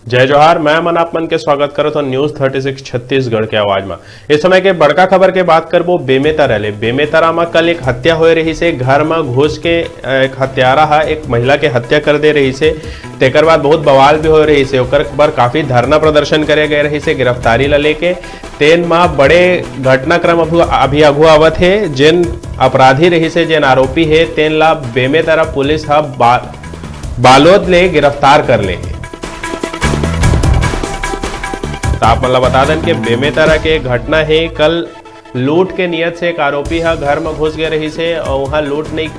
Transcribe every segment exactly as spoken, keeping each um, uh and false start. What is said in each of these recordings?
जय जोहार, मैं अमन आप मन के स्वागत करत हूं News thirty six छत्तीसगढ़ के आवाज म। इस समय के बड़का खबर के बात करबो बेमेतरा ले। बेमेतरा म कल एक हत्या होए रहिस हे, घर म घुस के, अ, एक हत्यारा ह एक महिला के हत्या कर दे रहिस हे। तेकर बाद बहुत बवाल भी होए रहिस हे, ओकर बर काफी धरना प्रदर्शन करे गए रहिस हे गिरफ्तारी ला लेके। तेन म बड़े घटनाक्रम अभी, अभी आघू आवत हे। जेन अपराधी रहिस हे, जेन आरोपी हे, तेन ला बेमेतरा पुलिस ह बा-, बालोद ले गिरफ्तार कर ले हे। त आप मन ला बता देन कि बेमेतरा के घटना हे। कल लूट के नियत से एक आरोपी ह घर म घुस गए रहिस हे और वहां लूट नहीं, अ,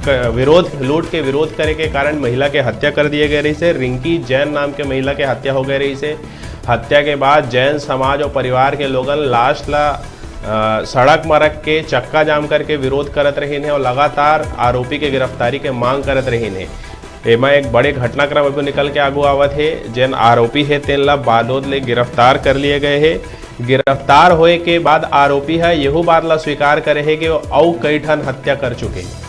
क-, विरोध, लूट के विरोध करे के कारण महिला के हत्या कर दिए गए रहिस हे। रिंकी जैन नाम के महिला के हत्या हो गए रहिस हे। हत्या के बाद जैन समाज और परिवार के लोगन लाश ला, अ, सड़क म रख के चक्का जाम करके विरोध करत रहिन हे और लगातार आरोपी के गिरफ्तारी के मांग करत रहिन हे। एमा एक बड़े घटनाक्रम अभी निकल के आगू आवत हे। जेन आरोपी हे, तेन ला बालोद ले गिरफ्तार कर लिए गए हे। गिरफ्तार होए के बाद आरोपी ह यहू बात ला स्वीकार करे हे कि वो अउ कई ठन हत्या कर चुके हे।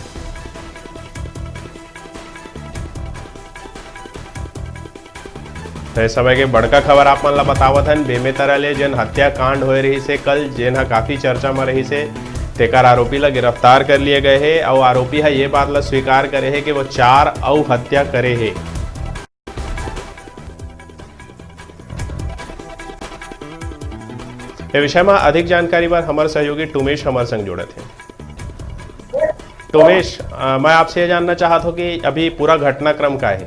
त ए समय के बड़का खबर आप मन ला बतावत हन, बेमेतरा ले जेन हत्याकांड होए रहिस हे कल, जेन ह काफी चर्चा म रहिस हे, तेकर आरोपी ला गिरफ्तार कर लिए गए हे। अउ आरोपी ह ये बात ला स्वीकार करे हे कि वो चार अउ हत्या करे हे। ए विषय म अधिक जानकारी बर हमर सहयोगी टोमेश हमर संग जुड़त हे। टोमेश, अ, मैं आपसे ये जानना चाहत हूँ कि अभी पूरा घटनाक्रम का हे?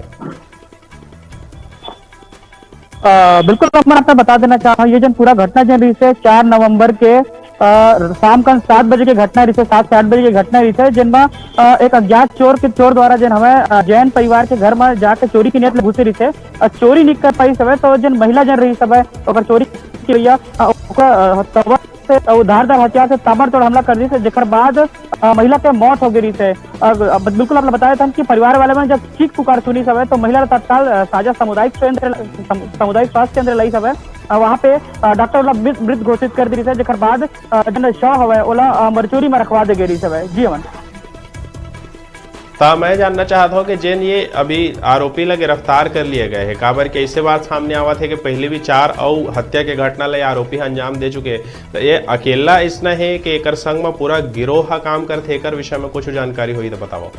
अ, बिल्कुल, अमन, आपको बता देना चाहत हूँ, ये जन पूरा घटना जन रहिस हे चार नवंबर के, अ, शाम का सात बजे के घटना रहिस हे, सात से आठ बजे के घटना रहिस हे, जेन म, अ, एक अज्ञात चोर के, चोर द्वारा जन हवय, अ, जैन परिवार के घर म जाके चोरी के नियत ले घुसे रहिस हे। अ, चोरी नइ कर पाइस हवय, तो जन महिला जन रहिस हवय, ओकर चोरी के भैया, अ, ओकर, अ, तवा से, अ, धारदार हथियार से ताबड़तोड़ हमला कर दिस हे, जेकर बाद, अ, महिला के मौत हो गई रहिस हे। अ, अब बिल्कुल आप ला बताए थन कि परिवार वाले मन जब चीख पुकार सुनिस हवय, तो महिला ला तत्काल, अ, साजा सामुदायिक केंद्र, सम-, सामुदायिक स्वास्थ्य केंद्र लाइस हवय। अ, वहाँ पे, अ, डॉक्टर ओला मृत, मृत घोषित कर दे रहिस हे, जेकर बाद, अ, जन शव हवय, ओला, अ, मरचुरी म रखवा दे गे रहिस हवय। जी अमन। त मैं जानना चाहत हूँ कि जेन ये अभी आरोपी ला गिरफ्तार कर लिए गए हे, काबर के ऐसे बात सामने आवत हे कि पहले भी चार अउ हत्या के घटना ला ये आरोपी ह अंजाम दे चुके हे। त ये अकेला इसना हे कि एकर संग म पूरा गिरोह ह काम करथे, एकर विषय म कुछ जानकारी होही त बतावव।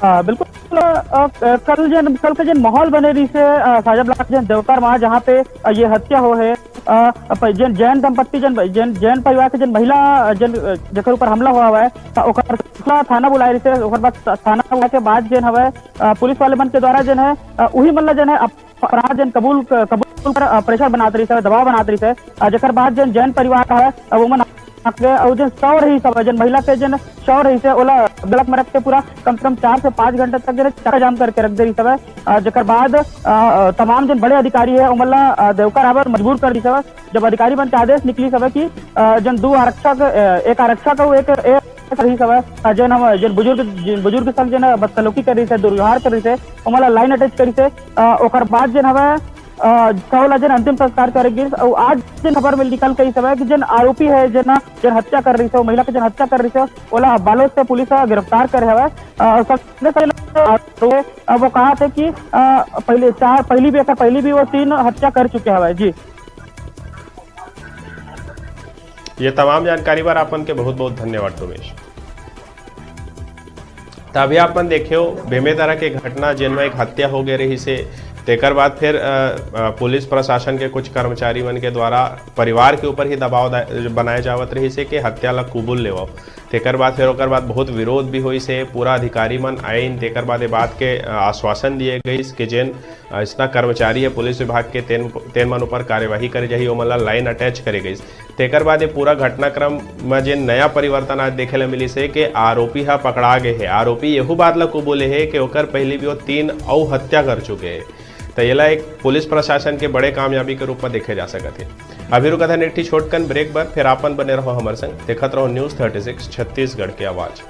हाँ, बिल्कुल। अ, अ, कल जन, कल के जन माहौल बने रहिस हे, अ, साजा ब्लॉक जन देवकर वहाँ, जहाँ पे, अ, ये हत्या हो हे, अ, प-, जन जैन दंपत्ति, जन, जन, जैन परिवार के जन महिला, अ, जन, अ, जेकर ऊपर हमला हुआ हुआ है, त ओकर पुलिस ला थाना बुलाए रहिस हे, ओकर बाद थ-, थाना बुलाए के बाद जन हवय, अ, पुलिस वाले मन के द्वारा जन है, अ, उही मन ला जन है, अप-, अपराध जन कबूल क-, कबूल कर, अ, प्रेशर बनात रहिस हे, दबाव बनात रहिस हे, अ, जेकर बाद जन जैन परिवार हे, अब ओमन आगे, अउ जन शव रहिस हवय, जन महिला के जन शव रहिस हे, ओला ब्लॉक में रख के पूरा कम से कम चार से पाँच घंटा तक जन चक्का जाम करके रख दे रहिस हवय, अ, जेकर बाद, अ, अ, तमाम जन बड़े अधिकारी हे, ओमन ला, अ, देवकर आबर मजबूर कर दिस हवय। जब अधिकारी मन के आदेश निकलिस हवय कि, अ, जन दू आरक्षक, अ, एक आरक्षक अउ एक, एक रहिस हवय, अ, जन हम, जन बुजुर्ग, जन बुजुर्ग संग जन बदसलूकी कर रहिस हे, दुर्व्यवहार कर रहिस हे, ओमन ला लाइन अटैच कर रहिस हे। अ, ओकर बाद जन हवय, अ, शव ला जन अंतिम संस्कार करे गिस, अउ आज जन खबर में निकल के इस हवय कि जन आरोपी हे, जन, जन हत्या कर रहिस हे, महिला के जन हत्या कर रहिस हे, ओला बालोद से पुलिस ह गिरफ्तार करे हवय। अ, संगे संगे, अ, वो कहा थे कि, अ, पहले चार, पहली भी, ऐसा पहली भी वो तीन हत्या कर चुके हवय। जी। ये तमाम जानकारी बर आप मन के बहुत बहुत धन्यवाद टोमेश। त अभी आप मन देखे हो बेमेतरा के घटना, जेन में एक हत्या हो गए रहिस हे, तेकर बाद फिर, अ, अ, पुलिस प्रशासन के कुछ कर्मचारी मन के द्वारा परिवार के ऊपर ही दबाव दा-, बनाए जावत रहिस हे कि हत्या ला कुबूल लेवव। तेकर बाद फिर ओकर बाद बहुत विरोध भी होइस हे, पूरा अधिकारी मन आइन, तेकर बाद ये बात के, अ, आश्वासन दिए गइस कि जेन, अ, इसना कर्मचारी हे पुलिस विभाग के, तेन, तेन मन ऊपर कार्यवाही करे जाही, ओमन ला लाइन अटैच करे गइस। तेकर बाद ये पूरा घटनाक्रम म जेन नया परिवर्तन आज देखे ला मिलिस हे कि आरोपी ह पकड़ा गे हे। आरोपी यहू बात ला कुबूले हे कि ओकर पहिली भी वो तीन अउ हत्या कर चुके हे। त येला एक पुलिस प्रशासन के बड़े कामयाबी के रूप म देखे जा सकत हे। अभी रुकत हन एक ठी छोटकन ब्रेक बर, फिर आप मन बने रहो हमर संग, देखत रहो News thirty six छत्तीसगढ़ के आवाज।